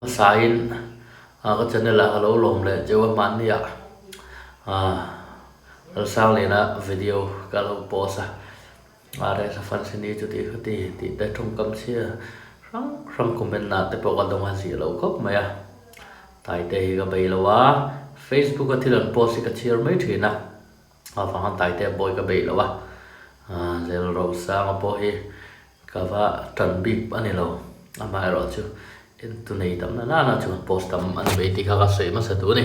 Hmasain ka channel ah ka lo lawm leh cheu a hmanni ah Lalsangliana video ka lo post a, RS a fancy ni chuti khuti tih te tawngkam chhia hrang hrang comment ah te pawh ka dawng a zia lo khawp mai a, Taite hi ka bei lo a, Facebook a thil an post hi ka chhiar mai thin a, avanga Taite bawi ka bei lo a, Zelrosanga pawh hi Ka va tan bik a ni lo, amaherawhchu entu nei tam na nana chuan post tam a ni mai tih kha ka sawi hmasa duh a ni.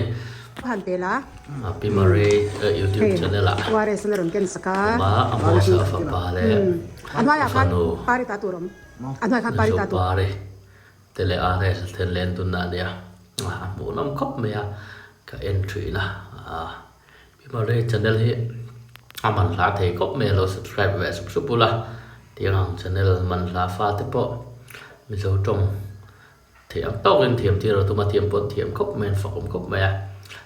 Han pe la. Pi Marie YouTube channel ah awm a, a hmasa a fapa leh a fanu Zopari te leh RS te len dunna a nia, a hmuhnawm khawp mai a, ka en thin a. Pi Marie channel hi a man hla thei khawp mai a lo subscribe ve sup sup ula tiang ang channel man hla fa te pawh Mizo tawng theih ang tawkin thiam tir a tum a thiam pawh an thiam khawp mai an fak awm khawp mai a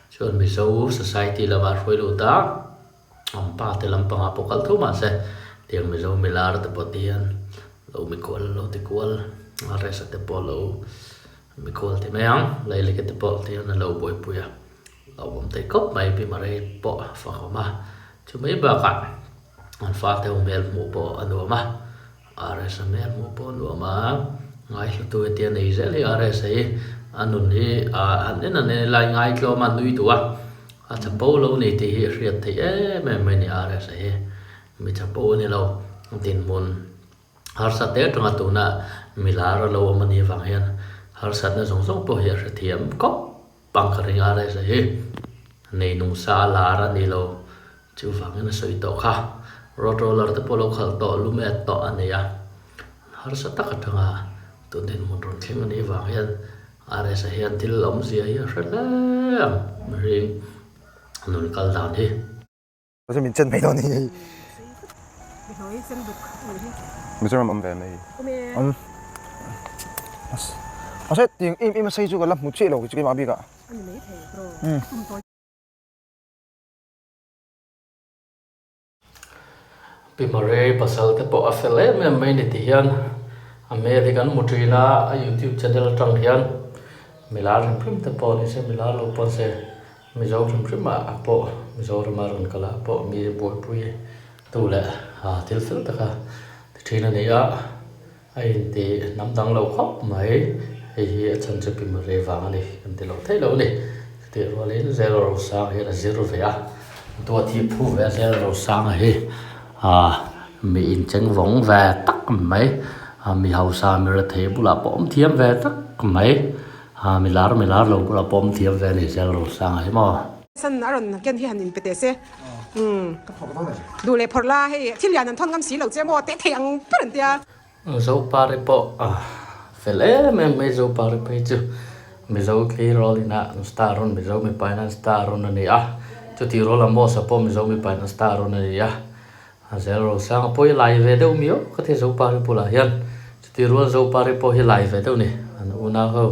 chuan Mizo society lama hruai lut a an pa te lampangah pawh kal tho mahse tiang Mizo milar te pawh te hian lo mikual lo ti kual a rest te pawh lo mikual ti mai ang Lailika te pawh ti hian a lo buaipui a. A awm thei khawp mai Pi Marie pawh a fak awm a, chu mai bakah an fate ho hmel hmuh pawh a nuam a, RS a hmel hmuh pawh a nuam a, ngaihlutu hetia nei zel hi RS a hi a nun hi han en han en ila ngaitlawm a nui duh a, a chapo lo ni tih hi a hriat theih em em mai a ni RS a hi, mi chapo a ni lo dinhmun harsat te atanga tuna milar a lo awm a nih avang hian harsatna zawng zawng pawh hi a hrethiam khawp. Pangkha ring a resa hi nei nung sa a lar a ni lo chuvangin a sawi tawh kha. Road roller te pawh lo khalh tawh lumet tawh a nei a, harsa tak atanga tun dinhmun rawn thleng a nih vang hian RS-a hian thil awmzia hi a hre hle ang mihring nun kal dan hi. Min chen mai dawn hi. Mizoram awm ve mai. Awm. Mahse tiang em em a sei chu ka la hmu chiah lo chu keimah bikah. Pi Murray pasal te pawh a fel em em mai ni ti hian a hmel hi kan hmu thin a, a youtube channel atang hian milar hrim hrim te pawh ni se milar lo pawh se Mizo hrim hrim ah pawh Mizoram a rawn kal ah pawh mi buaipui tu leh thil fel taka ti thin a ni a, a inti hnam dang lo khawp mai, hei hi a chhan chu Pi Marie vang a ni kan ti lo theih lo a ni. Chutih rualin Zel Rosanga hian a zir ve a, duat hi phu ve a Zel Rosanga hi mi incheng vawng ve tak mai, mi hausa mi rethei bulah pawh awm thiam ve tak mai. Ha mi lar mi lar lo bulah pawm thiam ve a ni zel ro sang hi maw. San a rawn ken hi han in pe teh se. Umm. Duh leh phawrh la hei thil lian an thawn ngam si lo che maw teh thei ang ber an tia. Zopari pawh a fel em em mai Zopari phei chu Mizo tleirawl ina an star rawn Mizo mipa in an star rawn a ni a chuti rual a Mosa pawh Mizo mipa in an star rawn a ni a a zel ro sang a pawi lai ve deuh miau ka ti Zopari bulah hian Chuti rual Zopari pawh hi lai ve deuh ni, an unau ho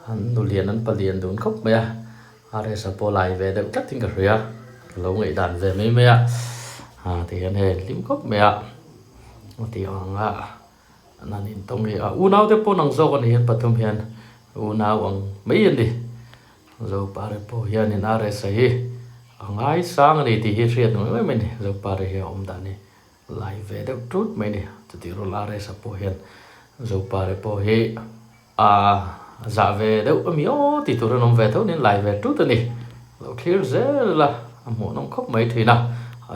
an nu lian an pa lian dun khawp mai a, RS-a pawh lai ve deuh tlatin ka hria, ka lo ngaihdan ve mai mai a, ah ti hian hei an hlim khawp mai a, a tih ang a an han intawng hi a unau te pawh nang zawk a ni hian pathum hian unau ang mai a ni, Zopari pawh hianin RS-a hi a ngaisang a ni tih hi hriat nuam em a ni, Zopari hi a awm dan hi. Lai ve deuh tut mai ni. Chutih rual RS-a pawh hian Zopare pawh hi a zah ve deuh a mi aw tih tur an awm ve tho nen lai ve tut a ni. Lo thlir zel a, a hmuhnawm khawp mai thin a.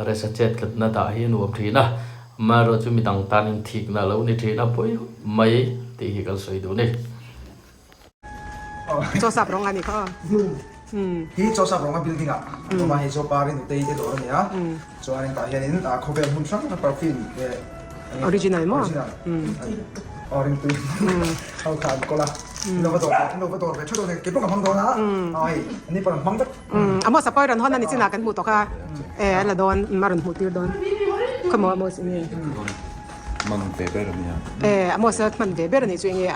RS-a chet tlatna dah hi a nuam thin a, amaherawhchu chu midang tanin thikna a lo ni thin a, pawi khawp mai tih hi kan sawi duh a ni. Chaw sap rawng a ni kha aw. Hi chaw sap rawnga building ah an awm a, hei chaw parin utei te dawr a ni a, chuanin tah hianin khawvel hmun hrang hrang perfume leh Original maw? Original aw ringtui ho kha an kawl a, in lo va dawr in lo va dawr ve theuh dawn a ni, keipawh ka hmang dawn a, aw hei an ni pawh an hmang vek. A maw sapawih rawn hawn a ni chinah kan hmuh tawh kha e a la dawn a rawn hmuh tir dawn khaw maw a maw enge Man ve ber a nia. E a maw sa hman ve ber a nih chu enge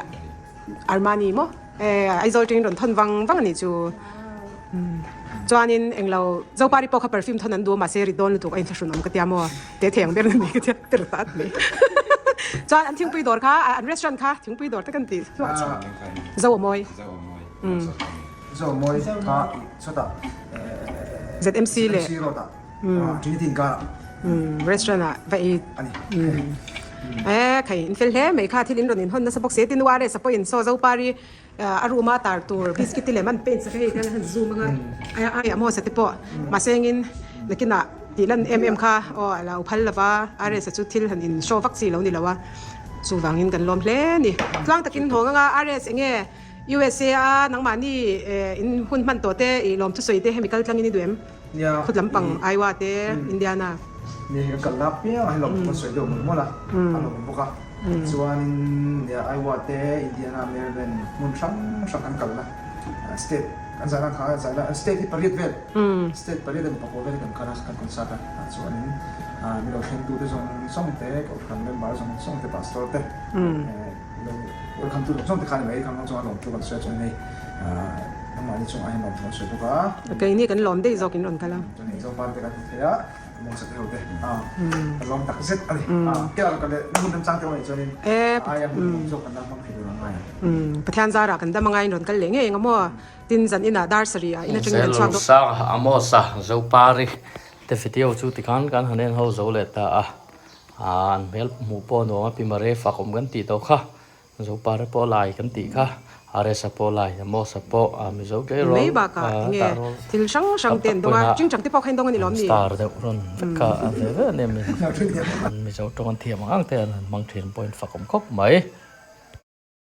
Armani maw e Aizawl tangin rawn thawn vang vang a nih chu chuanin englo Zopari pawh kha perfume thawn an duh a mahse ri dawn lutuk a inthlahrun awm ka tia maw te thei ang ber a ni ka tia tir ta at mai. Chuan an thingpui dawr kha, an restaurant kha thingpui dawr te kan ti hluah chu. Zo a mawi. Zo a mawi kha sawtah ZMC leh ZMC road ah Trinity inkarah. Restaurant ah va ei. Ani. E khai in fel hle mai kha thil in rawn inhawn nasa bawk si tin URS a pawhin saw Zopari a room a tar tur biscuit te lem an paint sak a hei khan a han zoom anga a ai a Mose te pawh mahse engin nakinah tih lan em em kha aw a lo phal lova RS a chu thil han in show vak chi lo ni lo a chuvangin kan lawm hle a ni tluang takin nghawng anga RS enge USA a nangmahni in hun hman tawh te ih lawm thusawi te hemi kal tlangin i duh em khut lampang Iowa te Indiana. Ni kan kal lak piang a hei lawm thu kan sawi deuh mawlh mawlh a a lawm bawk a. Chuanin nia Iowa te, Indiana, Maryland hmun hrang hrang kan kalna state kan zai lan kha zai lan state hi pariat vel state pariat emaw pakua vel hi kan kal a kan concert a tah chuanin mi lo thlengtu te zawng zawng te kohhran member zawng zawng te pastor te lo welcome tu zawng zawng te kha ni mai khang chuan lawmthu kan sawi a chuan hei nangmahni chungah hian lawmthu kan sawi bawk a. Keini kan lawm daih zawkin rawn kal a. Chuan hei Zopa te kan hmu thei a. Pathian zarah kan dam angain rawn kal leh ngei ang a maw? Tin zan inah dar sarih ah in atangin kan chhuak dawn. Sang Amos-a Zopari te video chu tikhan kan han en ho zo leh ta a, an hmel hmuh pawh nuam a pi mare fak awm kan tih tawh kha. Zopare pawh lai kan tih kha, Aresa pawh lai, Amosa pawh, a Mizo tleirawl, Mai bakah a enge tah rawl thil hrang hrang tam te an tak dawng a, pawhin a chingchang te pawh kha in dawng a ni lawm ni? star deuh rawn vek kha a ve ve a nia mi. An Mizo tawng an thiam ang ang te an han hmang thin pawhin fakawm khawp mai.